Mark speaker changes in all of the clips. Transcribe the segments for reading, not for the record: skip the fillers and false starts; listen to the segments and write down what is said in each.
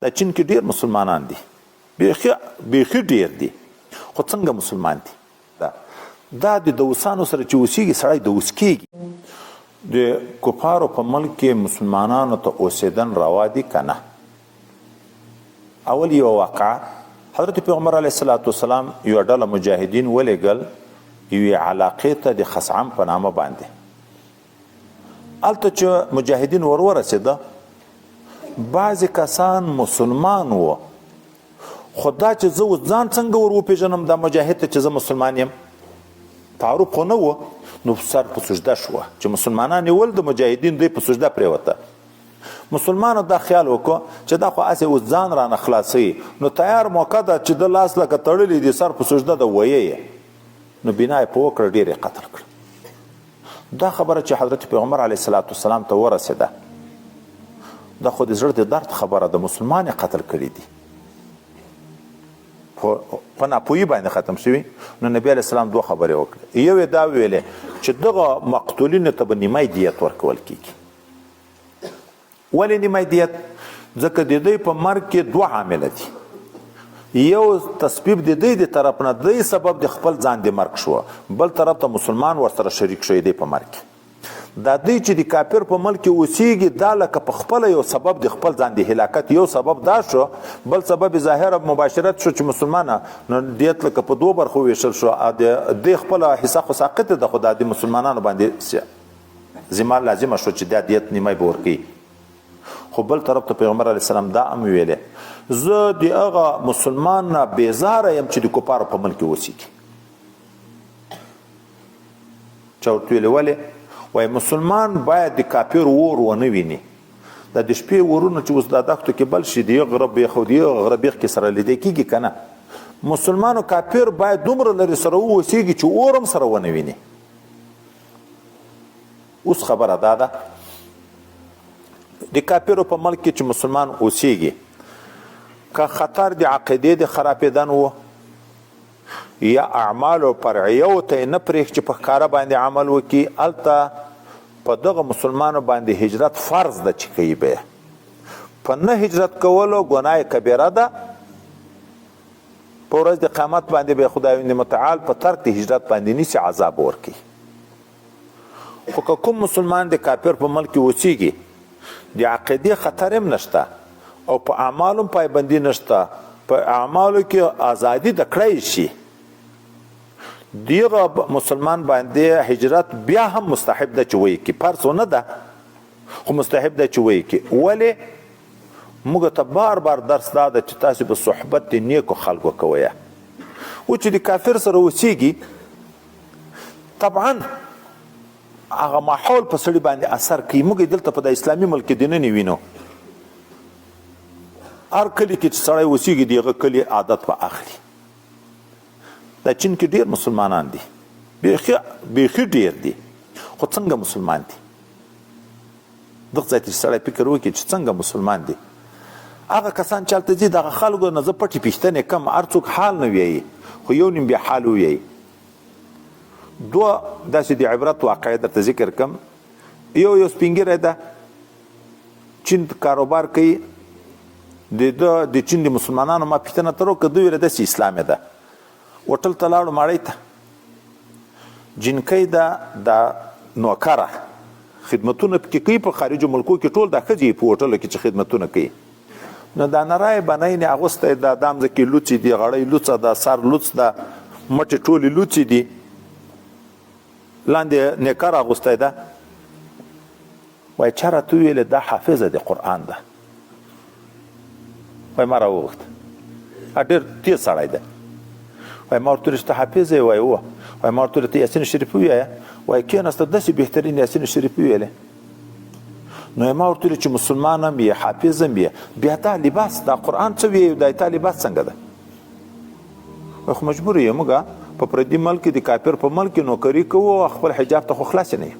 Speaker 1: دا چین کې ډیر مسلمانان دي، بیخي بیخي ډیر دي، خو څنګه مسلمان دي؟ دا دا د دوسانو سره چې اوسېږي سړی دوس کېږي. د کفارو په ملک کې مسلمانانو ته اوسېدن روا دي که نه؟ اول یوه واقعه، حضرت پیغمبر علیه الصلاة والسلام یوه ډله مجاهدین ولېږل یوې علاقې ته د خثعم په نامه باندې. هلته چې مجاهدین ور ورسېده، بعضې کسان مسلمان وو، خو دا چې زه اوس ځان څنګه ور وپېژنم دا مجاهد ته چې زه مسلمان یم، تعارف خو نه و، نو سر په سجده شوه. چې مسلمانان یې ول د مجاهدین دوی په سجده پرېوته. مسلمانو دا خیال وکړو چې دا خو هسې اوس ځان رانه خلاصوي، نو تیار موقع ده چې د لاس لکه تړلي دي، سر په سجده ده ویې یې، نو بنا یې په وکړه، ډېر یې قتل کړ. دا خبره چې حضرت پیغمبر علیه الصلاة والسلام ته ورسېده، دا خو د زړه د درد خبره ده، مسلمان یې قتل کړي دي، په ناپوهي باندې ختم شوي. نو نبی علیه السلام دوه خبرې وکړې. یو یې دا ویلې چې دغه مقتولینو ته به نیمه دیت ورکول کېږي. ولې نیمه دیت؟ ځکه د دوی په مرګ کې دوه عامله دي. یو تسبیب د دوی د طرف نه دی، سبب د خپل ځان د مرګ شو، بل طرف ته مسلمان ورسره شریک شوی دی په مرګ کې. دا دوی چې د کافر په ملک کې اوسیږي، دا لکه په خپل یو سبب د خپل ځان د هلاکت یو سبب دا شو، بل سبب ظاهر مباشرت شو چې مسلمان، نو دیت لکه په دوه برخو ویشل شو. د دې خپل حصه خو ساقط ده، خو دا د مسلمانانو باندې ذمه لازمه شو چې دا دیت نیمه به ورکوي. خو بل طرف ته پیغمبر علیه السلام دا هم ویلې، زه د هغه مسلمان نه بیزاره یم چې د کفارو په ملک کې اوسېږي. چا ورته ویلې ولې؟ وایي مسلمان باید د کافر ور ونه ویني. دا د شپې ورونه چې اوس دا دښتو کې بل شي، د یو غره بیخ او د یو غره بیخ کې سره لیدل کېږي که نه، مسلمان او کافر باید دومره لرې سره واوسېږي چې اور هم سره ونه ویني. اوس خبره دا ده، د کافرو په ملک کې چې مسلمان اوسېږي، که خطر د عقیدې د خرابېدن و یا اعمالو فرعیو ته یې نه پرېښ چې په ښکاره باندې عمل وکړي، هلته په دغه مسلمانو باندې هجرت فرض ده چې کوي به یې. په نه هجرت کولو ګناه کبیره ده، په ورځ د قیامت باندې به خدای متعال په ترک د هجرت باندې نیسي، عذاب ورکوي. خو که کوم مسلمان د کافر په ملک کې اوسېږي، د عقیدې خطر هم نشته او په اعمالو هم پایبندي نشته، په اعمالو کې ازادي د کړای شي، دغه مسلمان باندې هجرت بیا هم مستحب ده چې ویې کړي، فرض نه ده خو مستحب ده چې ویې کړي. ولې؟ موږ ته بار بار درس دا ده چې تاسو به صحبت د نیکو خلکو کوئ، او چې د کافر سره اوسېږي طبعا هغه ماحول په سړي باندې اثر کوي. موږ دلته په د اسلامي ملک کې دننه وینو، هر کلي کې چې سړی اوسېږي د هغه کلي عادت به اخلي. دا چین کې ډېر مسلمانان دي، بیخي بیخي ډېر دي، خو څنګه مسلمان دي؟ دغه ځای ته چې سړی فکر وکړي چې څنګه مسلمان دي، هغه کسان چې هلته ځي دغه خلکو نه زه پټې پوښتنې کوم، هر څوک حال نه ویایي، خو یو نیم بیا حال وویایي. دوه داسې د عبرت واقعې درته ذکر کوم. یو یو سپینږیری ده، چین کاروبار کوي، د ده د چین د مسلمانانو ما پوښتنه تر وکړه، دوی ویل داسې اسلام یې ده. هوټل ته لاړو، ماړۍ ته، جینکۍ ده دا نوکره خدمتونه پکې کوي، په خارجو ملکو کې ټول دا ښځې په هوټلو کې چې خدمتونه کوي. نو دا نری بنۍ نه اغوستی ده، دا مځکې لوڅې دي، غړۍ لوڅه ده، سر لوڅ ده، مټې ټولې لوڅې دي، لاندې نیکر اغوستی ده. وایي چا راته وویل دا حافظه د قرآن ده. وایي ما راوغوښت، ډېر تېز سړی دی. وایي ما ورته وویل چې ته حافظ یې؟ وایي هو. وایي ما ورته وویل ته یاسین شریف ووایه. وایي کېناسته، داسې بهترین یاسین شریف وویلې. نو ما ورته وویل چې مسلمان هم یې، حافظ هم یې، بیا دا لباس دا قرآن څه ویې، دا تا لباس څنګه ده؟ وایي خو مجبور یو، موږ په پردي ملک کې د کافر په ملک کې نوکري کوو او خپل حجاب ته خو خلاص نه یو.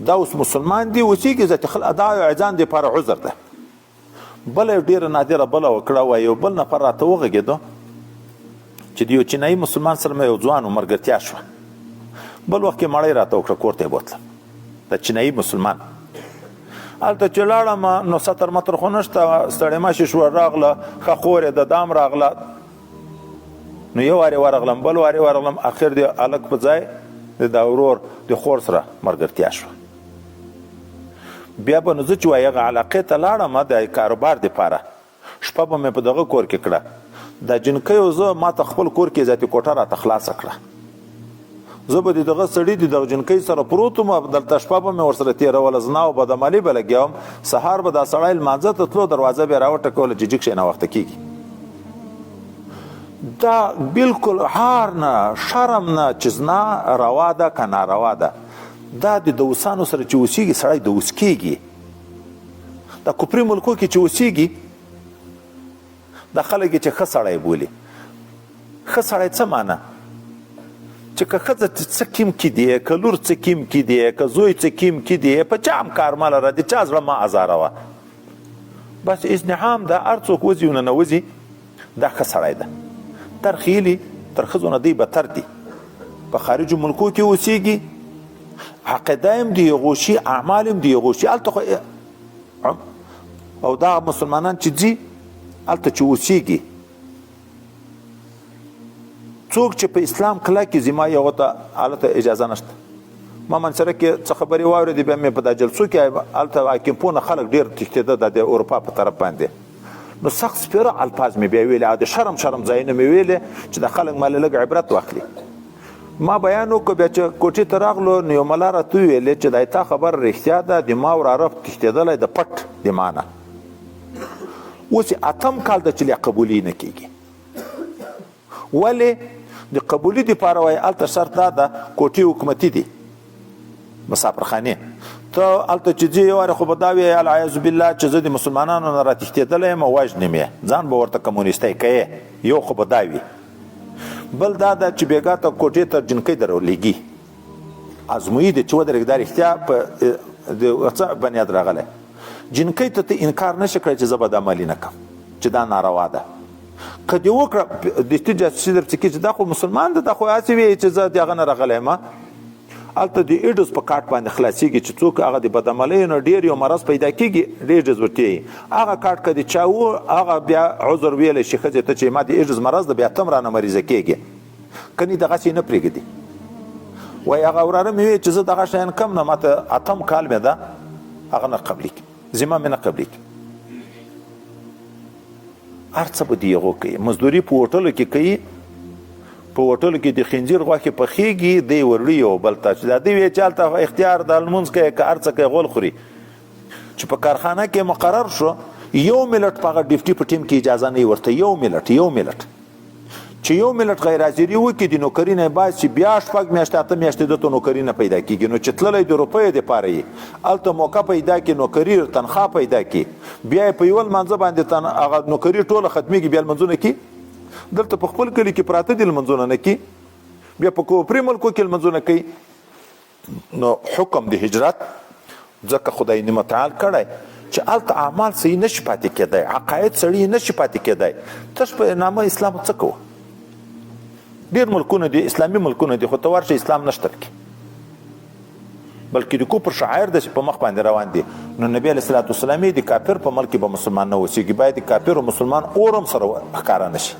Speaker 1: دا اوس مسلمان دی اوسېږي، ذات خل ادا ځان دپاره عذر ده. بله یو ډېره نادره بله وکړه، وایي یو بل نفر راته وغږېدو چې د یو چینایي مسلمان سره مې یو ځوان و ملګرتیا شوه، بل وخت کې مړی راته وکړه، کور ته یې بوتلم. د چینایي مسلمان هلته چې لاړم نو ستر متر خو نشته، ستړې مشې شوه، راغله ښه خور یې د دام راغله. نو یو وارې ورغلم، بل وارې ورغلم، اخر د هلک په ځای د دا ورور د خور سره ملګرتیا شوه. بیا به نو زه چې وایي هغه علاقې ته لاړم د کاروبار دپاره، شپه به مې په دغه کور کې کړه. دا جنکۍ او زه ما ته خپل کور کې ذاتي کوټه راته خلاصه کړه. زه به د دغه سړي د دغه جنکۍ سره پروت وم، دلته شپه به مې ورسره تېروله، زنا او بدعملي به لګیا وم. سهار به دا سړی لمانځه ته تلو، دروازه به یې راوټکوله چې جګ شی ناوخته کېږي. دا بالکل هار نه، شرم نه چې زنا روا ده که ناروا ده. دا د دوسانو سره چې اوسېږي سړی دوس کېږي. دا کفري ملکو کې چې اوسېږي دا خلک یې چې ښه سړی بولي. ښه سړی څه معنی؟ چې که ښځه څه کیم کې دی، که لور څه کیم کې دی، که زوی څه کیم کې دی، په چا هم کار مه لره، د چا زړه مه ازاروه، بس ازدحام ده، هر څوک وځي او ننوځي، دا ښه سړی ده. تر خېلي تر ښځو نه دی بتر دي، په خارجو ملکو کې اوسېږي، عقیده هم د هغو شي، اعمال هم د هغو شي. هلته خو او دا مسلمانان چې ځي هلته چې اوسېږي، څوک چې په اسلام کلک کې زما یو ته هلته اجازه نشته. ما منصره کې څه خبرې واورېدې، بیا مې په دا جلسو کې هلته حاکمپونه خلک ډېر تښتېده د اروپا په طرف باندې، نو سخت سپېره الفاظ مې بیا ویلې او د شرم شرم ځایونه مې ویلې چې د خلک ما له لږ عبرت واخلي. ما بیان وکړ، بیا چې کوټې ته راغلو نو یو ملا راته وویلې چې دا تا خبره رښتیا ده، د ما وراره تښتېدلی د پټ د ما نه، اوس یې اتم کال ده چې لا قبولي نه کېږي. ولې؟ د قبولي دپاره وایي هلته شرط دا ده کوټې حکومتي دي، مسافرخانې ته هلته چې ځې یو وارې خو به دا وایې العیاذ بالله چې زه د مسلمانانو نه راتښتېدلی یم وژنې مې، ځان به ورته کمونیستی کوې، یو خو به دا وي. بل دا ده چې بېګا ته کوټې ته جنکۍ درولېږي، ازمویي دې چې ودرېږي، دا رښتیا په د څه بنیاد راغلی. جنکۍ ته ته انکار نه شې کړی چې زه به دا مالي نه کوم چې دا ناروا ده. که دې وکړه د ستي جاسوسي درپسې کېږي چې دا خو مسلمان ده، دا خو هسې وایي چې زه د هغه نه راغلی یم. هلته د ایډز په کارت باندې خلاصېږي چې څوک هغه د بدعملۍ نه ډېر یو مرض پیدا کېږي، ایډز ورته وایي. هغه کارت که د چا و هغه بیا عذر ویلی شي ښځې ته چې ما د ایډز مرض ده، بیا ته هم رانه مریضه کېږې، کني دغسې نه پرېږدي. وایي هغه وراره مې ویل چې زه دغه شیان کم نه، ما ته اتم کال مې ده هغه نه قبلېږي، ذمه مې نه قبلېږي. هر څه به دی هغو کوي، مزدوري په هوټلو کې کوي، په هوټلو کې د خنزیر غوښې پخېږي، دی وروړي یو بل ته چې دا دی وایي چې هلته اختیار د لمونځ کوي که هر څه کوي غول خوري. چې په کارخانه کې مقرر شو یو ملټ په هغه ډیپټي په ټیم کې اجازه نه ورته، یو ملټ، یو ملټ چې یو ملټ غیر حاضري وکړي د نوکري نه باسي، بیا شپږ میاشتې اته میاشتې دته نوکري نه پیدا کېږي. نو چې تللی د روپیو دپاره یې هلته موقع پیدا کړي، نوکري تنخوا پیدا کړي، بیا یې په یوه لمانځه باندې هغه نوکري ټوله ختمېږي، بیا لمونځونه کوي. دلته په خپل کلي کې پراته دي لمونځونه نه کوي، بیا په کوپري ملکو کې لمونځونه کوي. نو حکم د هجرت ځکه خدای متعال کړی چې هلته اعمال صحیح نشي پاتې کېدای، عقاید سړي نشي پاتې کېدای. تش په نامه اسلام څه کوه؟ ډېر ملکونه دي اسلامي ملکونه دي، خو ته ورشه اسلام نشته پکې، بلکې د کفر شعائر داسې په مخ باندې روان دي. نو نبی علیه الصلاة والسلام یې د کافر په ملک کې به مسلمان نه اوسېږي، باید د کافر او مسلمان اور هم سره ښکاره نه شي.